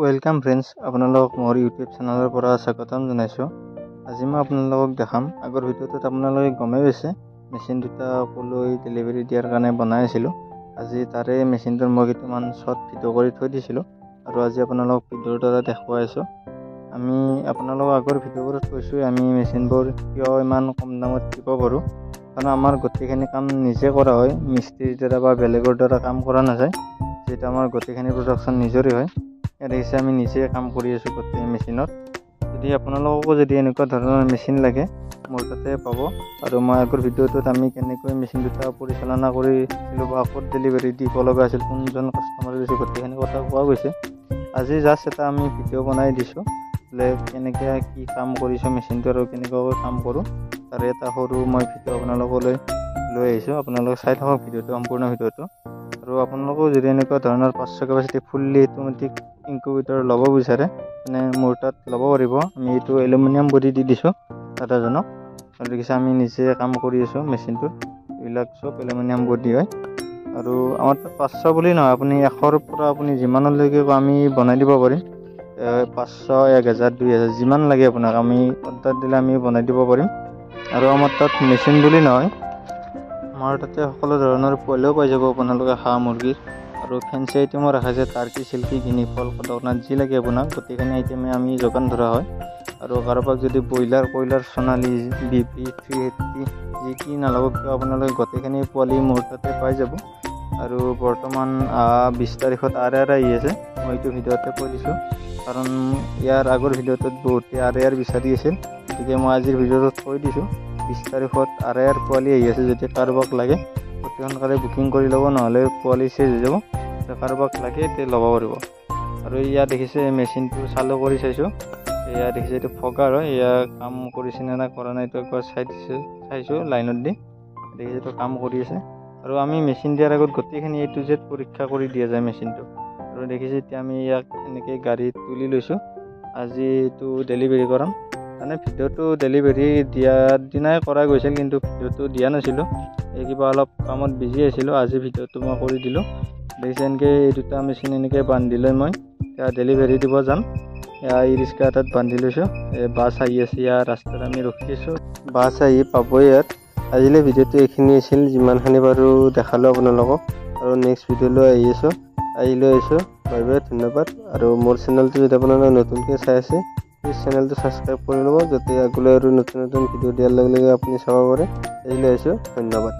Welcome friends, আপোনালোকক মোৰ YouTube চেনেলৰ পৰা স্বাগতম জনাইছোঁ। আজি মই আপোনালোকক দেখাম, আগৰ ভিডিঅ'টোত আপোনালোকে গমেই পাইছে মেচিন দুটা ক'লৈ ডেলিভাৰী দিয়াৰ কাৰণে বনাই আছিলোঁ। আজি তাৰে মেচিনটোৰ মই কিছুমান শ্বৰ্ট ভিডিঅ' কৰি থৈ দিছিলোঁ আৰু আজি আপোনালোকক ভিডিঅ'ৰ দ্বাৰা দেখুৱাই আছোঁ। আমি আপোনালোকক আগৰ ভিডিঅ'বোৰত কৈছোঁ আমি মেচিনবোৰ কিয় ইমান কম দামত দিব পাৰোঁ, কাৰণ আমাৰ গোটেইখিনি কাম নিজে কৰা হয়, মিস্ত্ৰীৰ দ্বাৰা বা বেলেগৰ দ্বাৰা কাম কৰা নাযায়। যিহেতু আমাৰ গোটেইখিনি প্ৰডাকশ্যন নিজৰে হয়, ইয়াত দেখিছে আমি নিজে কাম কৰি আছোঁ গোটেই মেচিনত। যদি আপোনালোককো যদি এনেকুৱা ধৰণৰ মেচিন লাগে মোৰ তাতে পাব। আৰু মই আগৰ ভিডিঅ'টোত আমি কেনেকৈ মেচিন দুটা পৰিচালনা কৰিছিলোঁ বা ক'ত ডেলিভাৰী দিব লগা আছিল, কোনজন কাষ্টমাৰে দিছোঁ, গোটেইখিনি কথা কোৱা গৈছে। আজি জাষ্ট এটা আমি ভিডিঅ' বনাই দিছোঁ বোলে কেনেকৈ কি কাম কৰিছোঁ মেচিনটো আৰু কেনেকুৱাকৈ কাম কৰোঁ, তাৰে এটা সৰু মই ভিডিঅ' আপোনালোকলৈ লৈ আহিছোঁ। আপোনালোকে চাই থাকক ভিডিঅ'টো, সম্পূৰ্ণ ভিডিঅ'টো। আৰু আপোনালোকেও যদি এনেকুৱা ধৰণৰ 500 কেপাচিটি ফুল্লি অট'মেটিক ইনকুবেটৰ ল'ব বিচাৰে তেনে মোৰ তাত ল'ব পাৰিব। আমি এইটো এলুমিনিয়াম বডি দি দিছোঁ দাদাজনক। আৰু দেখিছে আমি নিজে কাম কৰি আছোঁ মেচিনটোত, এইবিলাক চব এলুমিনিয়াম বডি হয়। আৰু আমাৰ তাত 500 বুলি নহয়, আপুনি 100ৰ পৰা আপুনি যিমানলৈকে আমি বনাই দিব পাৰিম। 500, 1000, 2000 যিমান লাগে আপোনাক আমি অৰ্ডাৰ দিলে আমি বনাই দিব পাৰিম। আৰু আমাৰ তাত মেচিন বুলি নহয়, আমাৰ তাতে সকলো ধৰণৰ পোৱালিও পাই যাব আপোনালোকে, হাঁহ মুৰ্গীৰ আৰু ফেঞ্চি আইটেমো ৰাখা যায়, টাৰ্কি, চিল্কি, গিনি ফল, কদকনাথ যি লাগে আপোনাক গোটেইখিনি আইটেমে আমি যোগান ধৰা হয়। আৰু কাৰোবাক যদি ব্ৰইলাৰ, কয়লাৰ, সোণালী, BP 380 যি কি নালাগক কিয় আপোনালোকে গোটেইখিনি পোৱালি মোৰ তাতে পাই যাব। আৰু বৰ্তমান 20 তাৰিখত আৰ এ আৰ আহি আছে, মই এইটো ভিডিঅ'তে কৈ দিছোঁ, কাৰণ ইয়াৰ আগৰ ভিডিঅ'টোত বহুতে আৰ এ আৰ বিচাৰি আছিল, গতিকে মই আজিৰ ভিডিঅ'টোত কৈ দিছোঁ 20 তাৰিখত আৰ এ আৰ পোৱালি আহি আছে। যদি কাৰোবাক লাগে অতি সোনকালে বুকিং কৰি ল'ব, নহ'লে পোৱালি চেজ হৈ যাব। কাৰোবাক লাগে তে ল'ব পাৰিব। আৰু ইয়াত দেখিছে মেচিনটো চালু কৰি চাইছোঁ, এয়া দেখিছে এইটো ফগাৰ হয়, এয়া কাম কৰিছে নে নাই কৰা নাই এইটো একবাৰ চাই দিছোঁ, চাইছোঁ লাইনত দি দেখিছে এইটো কাম কৰি আছে। আৰু আমি মেচিন দিয়াৰ আগত গোটেইখিনি এ টু জেড পৰীক্ষা কৰি দিয়া যায় মেচিনটো। আৰু দেখিছে এতিয়া আমি ইয়াক এনেকৈ গাড়ীত তুলি লৈছোঁ, আজি এইটো ডেলিভাৰী কৰাম। মানে ভিডিঅ'টো ডেলিভাৰী দিয়াৰ দিনাই কৰা গৈছিল, কিন্তু ভিডিঅ'টো দিয়া নাছিলোঁ, এই কিবা অলপ কামত বিজি আছিলোঁ। আজি ভিডিঅ'টো মই কৰি দিলোঁ। দেখিছে এনেকৈ এই দুটা মেচিন এনেকৈ বান্ধি লৈ মই এতিয়া ডেলিভাৰী দিব যাম। এয়া ই ৰিক্সা এটাত বান্ধি লৈছোঁ, এই বাছ আহি আছে, ইয়াৰ ৰাস্তাত আমি ৰখি আছোঁ, বাছ আহি পাবই ইয়াত। আজিলৈ ভিডিঅ'টো এইখিনি আছিল, যিমানখিনি পাৰোঁ দেখালোঁ আপোনালোকক। আৰু নেক্সট ভিডিঅ'লৈ আহি আছোঁ, আহিলৈ আহিছোঁ। বাই বাই, ধন্যবাদ। আৰু মোৰ চেনেলটো যদি আপোনালোকে নতুনকৈ চাই আছে, প্লিজ চেনেলটো ছাবস্ক্ৰাইব কৰি ল'ব, যাতে আগলৈ আৰু নতুন নতুন ভিডিঅ' দিয়াৰ লগে লগে আপুনি চাব পাৰে। আজিলৈ আহিছোঁ, ধন্যবাদ।